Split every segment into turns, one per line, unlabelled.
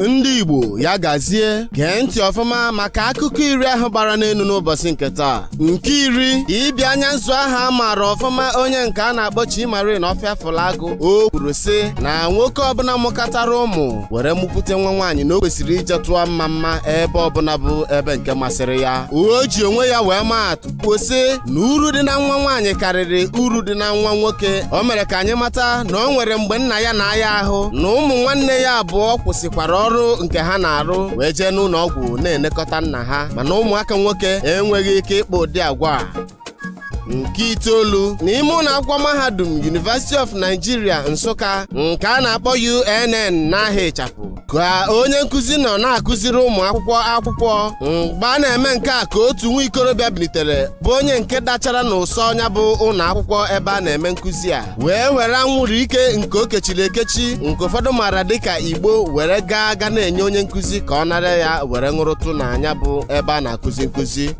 Ndị Igbo, ya gazie. Gee ntị ọfụma maka akụkọ 10 ahụ gbara n'elu n'ụbọchị nke taa. Nke 10, dibịa anya nzu ahụ a maara ọfụma, onye nke a na-akpọ Chimarine Ọfịafụlagụ, o kwuru sị na nwoke ọbụla mụkọtara ụmụ were mụpụte nwa nwaanyị na o kwesịrị ije tụọ mma mma ebe ọbụla bụ ebe nke masịrị ya. O ji onwe ya wee maa atụ, kwuo sị na uru dị na nwa nwaanyị karịrị uru dị na nwa nwoke. O mere ka anyị mata na o nwere mgbe nna ya na-aya ahụ, na ụmụ nwanne ya abụọ kwụsịkwara ọrụ nke ha na-arụ wee jee n'ụlọ ọgwụ na-elekọta nna ha, mana ụmụaka nwoke enweghị ike ịkpa ụdị agwa a. Nke 9, n'ime ụlọ akwụkwọ mahadum University of Nigeria Nsụka, nke a na-akpọ UNN n'aha ịchafụ, ka onye nkụzi nọ na-akụziri ụmụ akwụkwọ akwụkwọ. Mgbe a na-eme nke a, ka otu nwa ikorobịa bilitere, bụ onye nke dachara n'ụsọ ọnya bụ ụlọ akwụkwọ ebe a na-eme nkụzi a, wee were anwụrụ ike nke o kechiri ekechi, nke ụfọdụ maara dịka igbo, were gaa ga na-enye onye nkụzi ka ọ nara ya were ṅụrụtụ n'anya bụ ebe a na-akụzi nkụzi.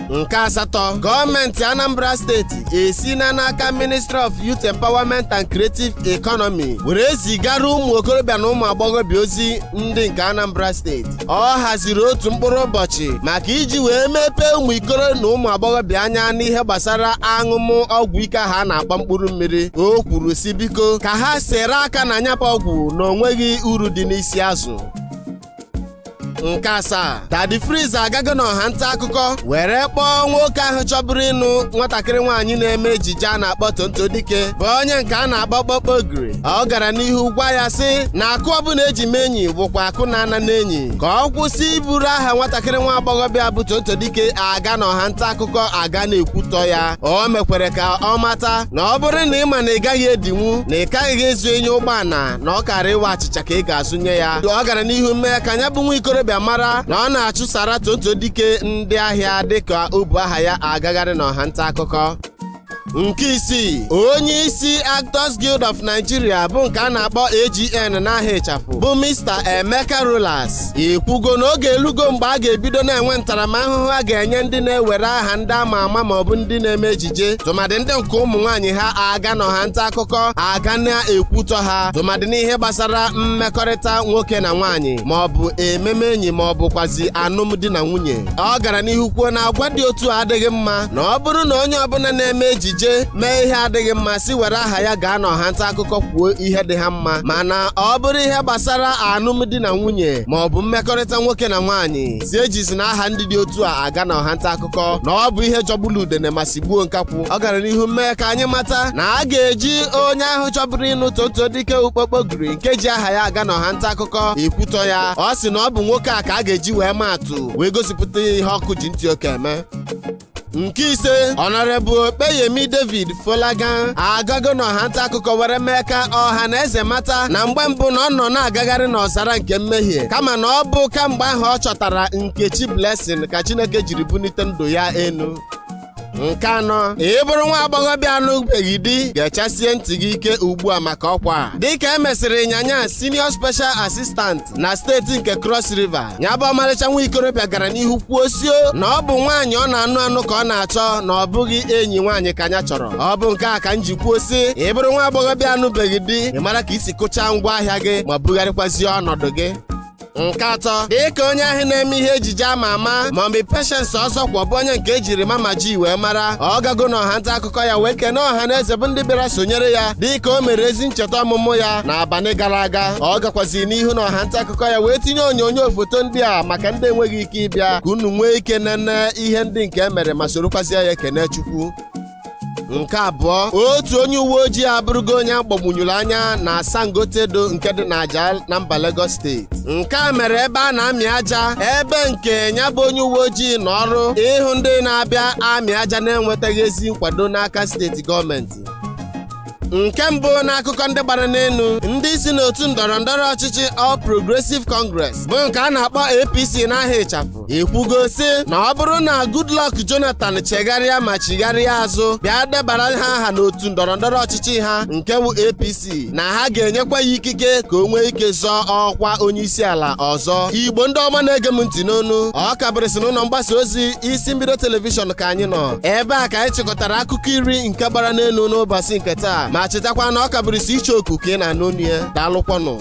Nke 8, gọọmenti Anambra Steeti esina n'aka Ministry of Youth Empowerment and Creative Economy were zigara ụmụ okorobịa na ụmụ agbọghọbịa ozi ndị nke Anambra Steeti. Ọ haziri otu mkpụrụ ụbọchị maka iji wee mepee ụmụ ikoro na ụmụ agbọghọbịa anya n'ihe gbasara aṅụmụ ọgwụ ike ahụ a na-akpọ mkpụrụ mmiri. O kwuru si biko ka ha sere aka na nyapụ ọgwụ, na onweghị uru dị n'isi azụ. Nke 7, Daddy Freeze agago n'ọha nta akụkọ were kpọọ nwoke ahụ chọburu ịnụ nwatakịrị nwaanyị na-eme ejije a na-akpọ Tonto Dike, bụ onye nke a na-akpọ Kpokpogri. Ọ gara n'ihu gwa ya sị na akụ ọbụla eji mee enyi bụkwa akụ na-ana n'enyi, ka ọ kwụsị iburu aha nwatakịrị nwa agbọghọbịa bụ Tonto Dike aga n'ọha nta akụkọ aga na-ekwutọ ya. O mekwere ka ọ mata na ọ bụrụ na ị ma na ị gaghị edinwu, na ị kaghị ezu enye ụgbọala, na ọ kara ịwa achịcha ka ị ga-azụnye ya. Ọ gara n'ihu mee ka ya bụ nwa ikorobịa mara na ọ na-achụsara Tonto Dike ndị ahịa dịka o bu aha ya agagharị n'ọha nta akụkọ. Nke 6, onye isi Actors Guild of Nigeria, bụ nke a na-akpọ AGN n'aha ịchafụ, bụ Mr. Emeka Rollas, ekwugo na oge elugo mgbe a ga-ebido na-enwe ntaramahụhụ a ga-enye ndị na-ewere aha ndị ama ama ma ọ bụ ndị na-eme ejije, tụmadị ndị nke ụmụ nwaanyị ha, aga n'ọha nta akụkọ aga na-ekwutọ ha, tụmadị n'ihe gbasara mmekọrịta nwoke na nwaanyị ma ọ bụ ememe enyi ma ọ bụkwazi alụmdi na nwunye. Ọ gara n'ihu kwuo na agwa dị otu a adịghị mma, na ọ bụrụ na onye ọbụla na-eme ejije mee ihe adịghị mma, si were aha ya gaa n'ọha nta akụkọ kwuo ihe dị ha mma, mana ọ bụrụ ihe gbasara alụmdi na nwunye ma ọ bụ mmekọrịta nwoke na nwaanyị, si ejizi na aha ndị dị otu a aga n'ọha nta akụkọ, na ọ bụ ihe jọgburu udene ma sigbuo nkakwụ. Ọ gara n'ihu mee ka anyị mata na a ga-eji onye ahụ chọburu ịnụ Tonto Dike Ukpokpogiri, nke ji aha ya aga n'ọha nta akụkọ ekwutọ ya, ọ sị na ọ bụ nwoke a ka a ga-eji wee maa atụ wee gosipụta ihe ọkụ ji ntị oke eme. Nke 5, Honorable Opeyemi David Folagan agago n'ọha nta akụkọ were mee ka ọha na eze mata na mgbe mbụ na ọ nọ na-agagharị n'ọzara nke mmehie, kama na ọ bụ kamgbe ahụ ọ chọtara Nkechi Blessing ka Chineke jiri bunite ndụ ya enu. Nke 4, ị bụrụ nwa agbọghọbịa anụbeghị di, ga-echasie ntị gị ike ugbu a maka ọkwa a. Dịka e mesịrị ịnyanya Senior Special Assistant na steeti nke Cross River, ya bụ ọmarịcha nwa ikorobịa gara n'ihu kwuo sio na ọ bụ nwaanyị ọ na-anụ anụ ka ọ na-achọ, na ọ bụghị enyi nwaanyị ka ya chọrọ. Ọ bụ nke a ka m ji kwuo sị, ị bụrụ nwa agbọghọbịa anụbeghị di, ị mara ka isi kụchaa ngwa ahịa gị ma bugharịkwazie ọnọdụ gị. Nke 3, dịka onye ahụ na-eme ihe ejije ama ama Mummy Patience Ọzọkwa, bụ onye nke ejiri Mama G wee mara, ọ gago n'ọha nta akụkọ ya wee kene ọha na eze bụ ndị bịara sonyere ya dịka o mere ezi ncheta ọmụmụ ya n'abalị gara aga. Ọ gakwazi n'ihu n'ọha nta akụkọ ya wee tinye onyonyo foto ndị a maka ndị enweghị ike ịbịa, ka unu nwee ike nene ihe ndị nke emere ma sorokwazie ya ekene Chukwu. Nke 2, otu onye uwe ojii abụrụgo onye agbagbunyụrụ anya na Sangotedo nke dị n'Aja na mba Lagos Steeti. Nke a mere ebe a na-amị aja, ebe nke ya bụ onye uwe ojii nọ ọrụ ịhụ ndị na-abịa amị aja na-enwetaghị ezi nkwado n'aka steeti gọọmenti. Nke 1, n'akụkọ ndị gbara n'elu, ndị si n'otu ndọrọ ndọrọ ọchịchị All Progressive Congress, bụ nke a na-akpọ APC n'aha ịchafụ, ekwugo sị na ọ bụrụ na Goodluck Jonathan chegharịa ma chigharịa azụ bịa debara ha aha n'otu ndọrọ ndọrọ ọchịchị ha nke bụ APC, na ha ga-enyekwa ya ikike ka o nwee ike zọọ ọkwa onye isi ala ọzọ. Igbo ndị ọma na-ege m ntị n'onu, ọ kabụrịsị n'ụlọ mgbasa ozi Isi Mbido Television ka anyị nọ. Ebe a ka anyị chịkọtara akụkọ 10 nke gbara n'elu n'ụbọchị nke taa, ma chetakwa na ọ kabụrịsị iche oku ka ị na-anụ onu ya. Daalụkwanụ.